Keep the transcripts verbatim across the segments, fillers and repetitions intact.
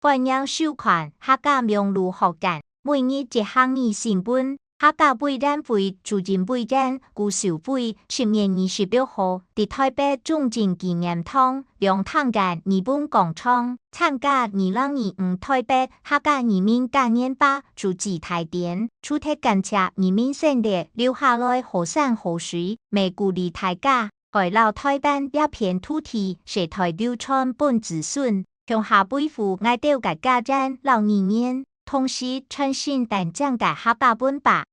歡迎收看客家網路學院每日一客語新聞。客家委員會主任委員古秀惠十月二十六號佇台北中正紀念堂 兩廳个語文廣場，參加二零二五台北客家移民嘉年華主旨大典，除忒感謝移民先烈留下來好山好水，乜鼓勵大家愛摎台灣這片土地世代流傳分子孫，共下維護𠊎兜个家園摎語言，同時傳承傳承个客家文化。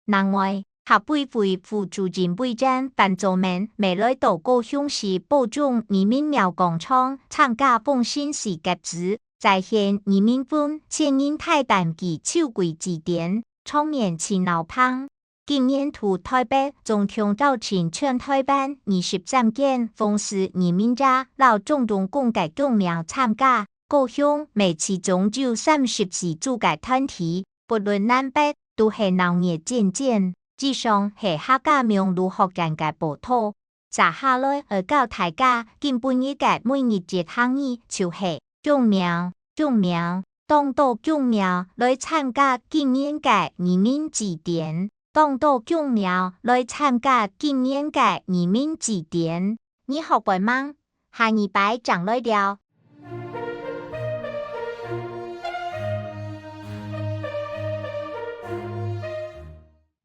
另外，客委會副主任委員范祖明乜來到高雄市寶塚義民廟廣場參加奉神四甲子，再現義民軍千人大團結秋季祭典，場面盡鬧熱。今年度台北總共邀請全台灣二十三間奉祀義民者摎總督公个宮廟參加，高雄乜其中有三十四組个團體， 不論南北，都係鬧熱煎煎。以上係客家網路學院个報導。接下來愛教大家今晡日个每日一客語，就係宮廟，宮廟。當多宮廟來參加今年个義民祭典，當多宮廟來參加今年个義民祭典。你學會吂？下二擺正來尞。